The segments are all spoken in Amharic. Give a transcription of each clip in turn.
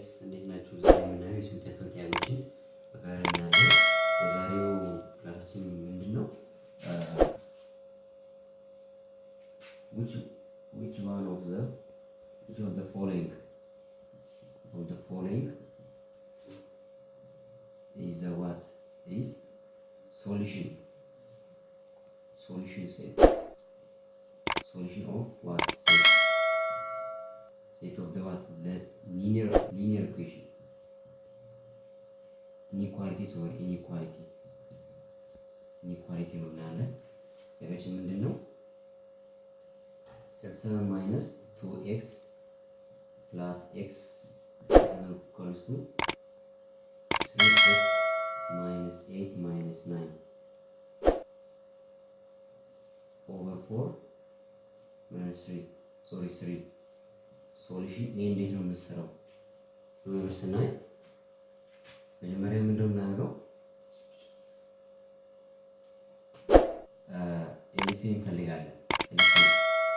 እንዴት ናችሁ? ዛሬ የምናየው የስምንተኛ ክፍል ጥያቄዎችን በጋራ እናያለን። የዛሬው ክላሳችን ምንድን ነው? Which one of the which of the following is the what is solution set, solution of what set of the what linear equation, inequality, sorry, inequality ነው እናያለን። ጥያቄያችን ምንድን ነው? 67 minus 2x plus x equals to 3x minus 8 minus 9 over 4 minus 3, sorry, 3 solution። ይህ እንዴት ነው የምንሰራው? ነገር ስናይ መጀመሪያ ምንድነው የምናደርገው? LCM እንፈልጋለን።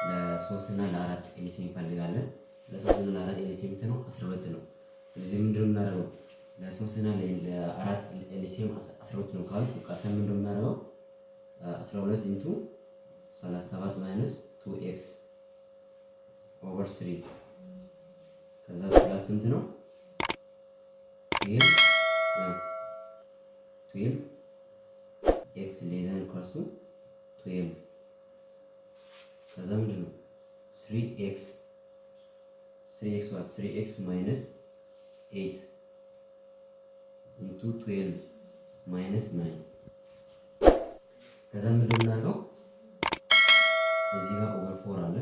ለሶስት እና ለአራት LCM እንፈልጋለን። ለሶስት እና ለአራት LCM ነው? 12 ነው። ስለዚህ ምንድነው የምናደርገው? ለሶስት እና ለአራት LCM 12 ነው ካልኩ ቀጥታ ምንድነው የምናደርገው? 12 into 37 minus 2x over 3፣ ከዛ plus ስንት ነው? 12 x less than equals to 12። ከዛ ምንድን ነው? 3x, 3x what 3x minus 8 into 12 minus 9። ከዛ ምንድን ነው የምናደርገው? እዚህ ጋር over 4 አለ፣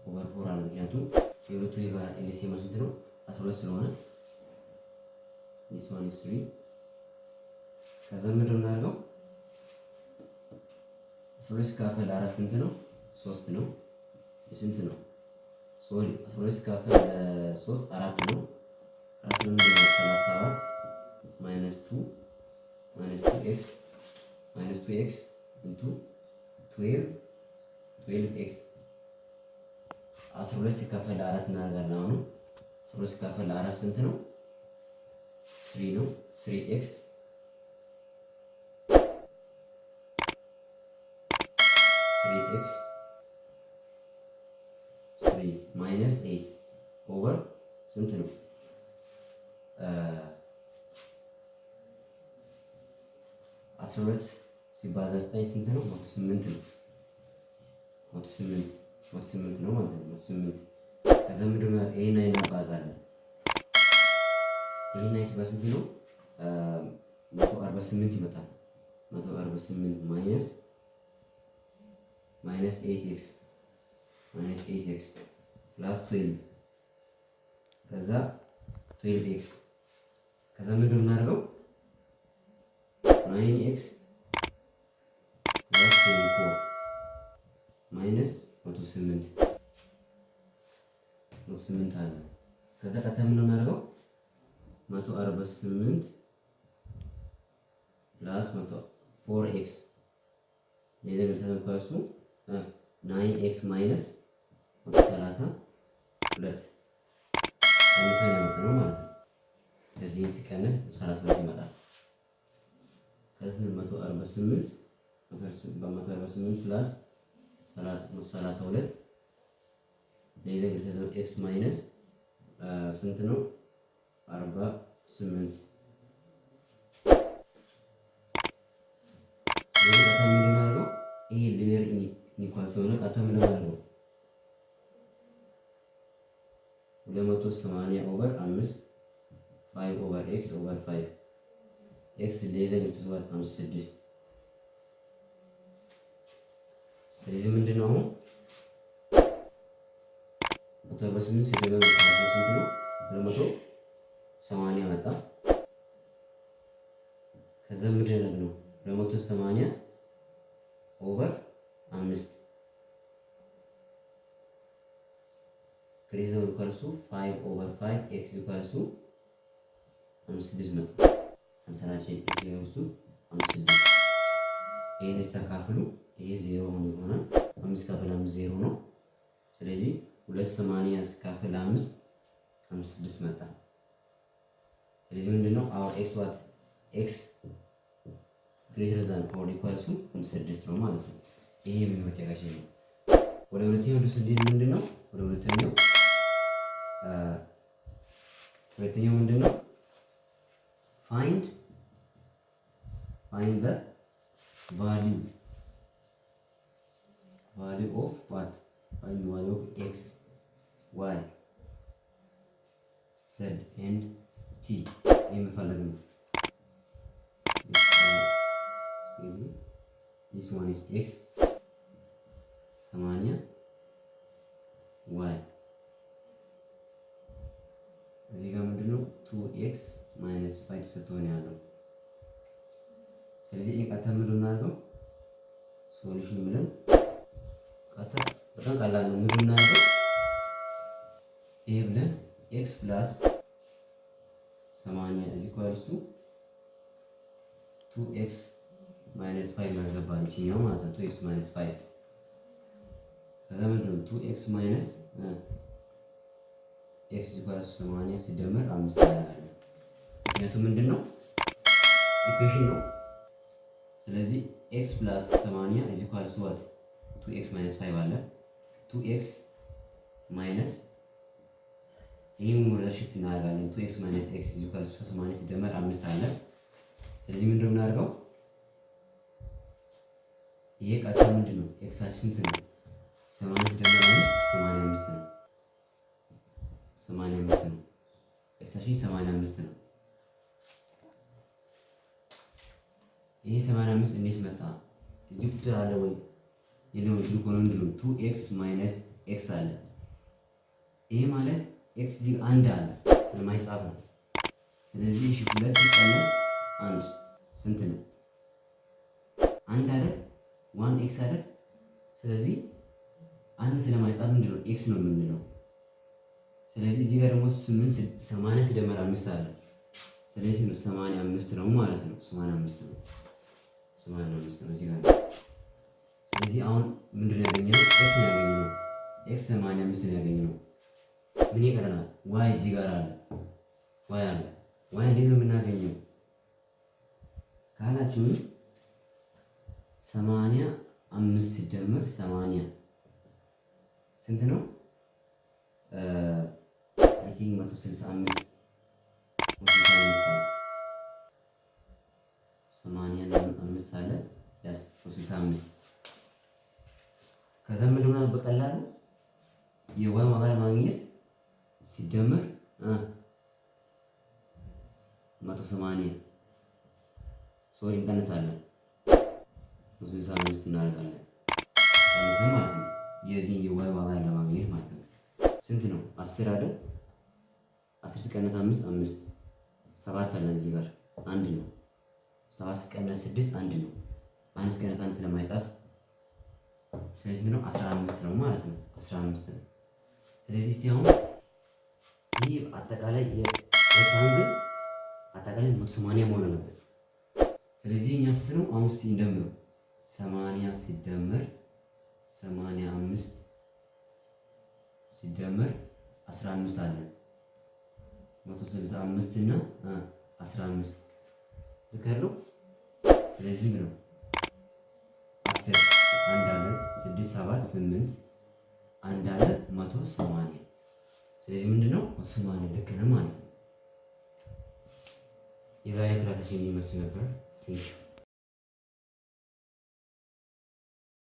over 4 አለ። ምክንያቱም የሁለቱ የጋራ LCM ስንት ነው? 12 ስለሆነ this one is 3። ከዛ ምንድን ነው የምናደርገው? 12 ሲካፈል ለአራት ስንት ነው? ሶስት ነው። ስንት ነው? Sorry፣ 12 ሲካፈል ለሶስት አራት ነው። አራት ነው። ምንድን ነው? 37 minus 2 minus 2x minus 2x into 12 12x። 12 ሲካፈል ለአራት እናደርጋለን። አሁኑ 12 ሲካፈል ለአራት ስንት ነው? 3 ነው። 3x 3x 3 minus 8 over ስንት ነው? 12 ሲባዛ 9 ስንት ነው? 108 ነው። 108፣ 108 ነው ማለት ነው። 108። ከዛ ምንድን ነው? ይሄን እናባዛለን። ይሄን ሲባዛ ስንት ነው? 148 ይመጣል። 148 minus 8x minus 8x plus 12፣ ከዛ 12x። ከዛ ምንድን ነው የምናደርገው? 9x plus 24 minus 108፣ 108 አለ። ከዛ ቀጥታ ምንድን ነው የምናደርገው? 148 plus 4x less than equals to 9x minus 132 ቀንሰን ያመጣነው ማለት ነው። ከዚህ ሲቀንስ 32 ይመጣል። ከዚህ 148 በ148 plus 32 less than x minus ስንት ነው? 48። ስለዚህ ቀጥታ ምንድን ነው ያደርገው? ይሄ linear inequality ሆነ ቀጥታ ምንድን ነው ያደርገው? 280 over 5፣ 5 over x over 5፣ x less than 56። ስለዚህ ምንድን ነው አሁን? 148 ሲደመር ስንት ነው? 280 መጣ። ከዛ ምንድን ነው? 280 over 5 greater equals to 5 over 5 x equals to 56 መጣ። Answer ኣችን x equals to 56። ይሄን ስታካፍሉ ይሄ ዜሮ ሆኖ ይሆናል። አምስት ካፍል አምስት ዜሮ ነው። ስለዚህ 280 ሲካፈል አምስት 56 መጣ። ስለዚህ ምንድነው our x what? X greater than or equals to ስድስት ነው ማለት ነው። ይሄ የሚሆነው ጥያቄያችን ነው። ወደ ሁለተኛው ስንሄድ ምንድነው? ወደ ሁለተኛው ምንድነው? Find the value of what? Find value of x, y, z and t የምፈልግ ነው። This one is x 80, y እዚህ ጋር ምንድነው two x minus 5 ተሰጥቶን ያለው። ስለዚህ ይሄ ቀጥታ ምንድን ነው የምናደርገው? Solution ብለን ቀጥታ በጣም ቀላል ነው። ምንድን ነው የምናደርገው? ይሄ ብለን x plus 80 is equals to two x minus 5 ማስገባት ይችኛው ማለት ነው። Two x minus 5 ከዛ ምንድን ነው two x minus x equals to 80 ሲደመር አምስት እናደርጋለን። ምክንያቱም ምንድን ነው equation ነው። ስለዚህ x plus 80 is equals to what? Two x minus 5 አለ። Two x minus ይህም ወደ shift እናደርጋለን። Two x minus x is equals to 80 ሲደመር አምስት አለ። ስለዚህ ምንድን ነው የምናደርገው? ይሄ ቀጥታ ምንድን ነው x ኣችን ስንት ነው? 80 ሲደመር አምስት 85 ነው። 85 ነው። x ኣችን 85 ነው። ይሄ 85 እንዴት መጣ? እዚህ ቁጥር አለ ወይ የለም? ወይ ከሆነ ምንድን ነው two x minus x አለ። ይሄ ማለት x እዚህ አንድ አለ ስለማይጻፍ ነው። ስለዚህ እሺ ሁለት ሲቀነስ አንድ ስንት ነው? አንድ አይደል? One x አይደል? ስለዚህ አንድ ስለማይጻፍ ምንድን ነው x ነው የምንለው። ስለዚህ እዚህ ጋር ደግሞ ስምንት 80 ሲደመር አምስት አለ። ስለዚህ ነው 85 ነው ማለት ነው። 85 ነው። 85 ነው እዚህ ጋር ነው። ስለዚህ አሁን ምንድን ነው ያገኘነው? X ነው ያገኘነው። X 85 ነው ያገኘነው። ምን ይቀረናል? Y እዚህ ጋር አለ። Y አለ። Y እንዴት ነው የምናገኘው ካላችሁኝ 85 ሲደመር 80 ስንት ነው? I think 165፣ 165፣ 85 አለ፣ yes፣ 165። ከዛ ምንድን ነው በቀላሉ የ y ዋጋ ለማግኘት ሲደመር 180፣ sorry፣ እንቀንሳለን፣ 165 እናደርጋለን፣ ቀንሰን ማለት ነው። የዚህ የ y ዋጋ ለማግኘት ማለት ነው። ስንት ነው? 10 አይደል? 10 ሲቀነስ አምስት አምስት፣ ሰባት አለን እዚህ ጋር አንድ ነው። ሰባት ሲቀነስ ስድስት አንድ ነው። አንድ ሲቀነስ አንድ ስለማይጻፍ ስለዚህ ነው 15 ነው ማለት ነው። 15 ነው። ስለዚህ እስቲ አሁን ይህ አጠቃላይ የ rectangle አጠቃላይ 180 መሆን አለበት። ስለዚህ እኛ ስንት ነው አሁን? እስቲ እንደምረው። 80 ሲደመር 85 ሲደመር 15 አለ፣ 165 እና 15 ልክ አይደል? ስለዚህ ስንት ነው? 10 አንድ አለ፣ 6፣ 7፣ 8 አንድ አለ፣ 180። ስለዚህ ምንድን ነው 180 ልክ ነው ማለት ነው። የዛሬ class ኣችን የሚመስል ነበር። Thank you.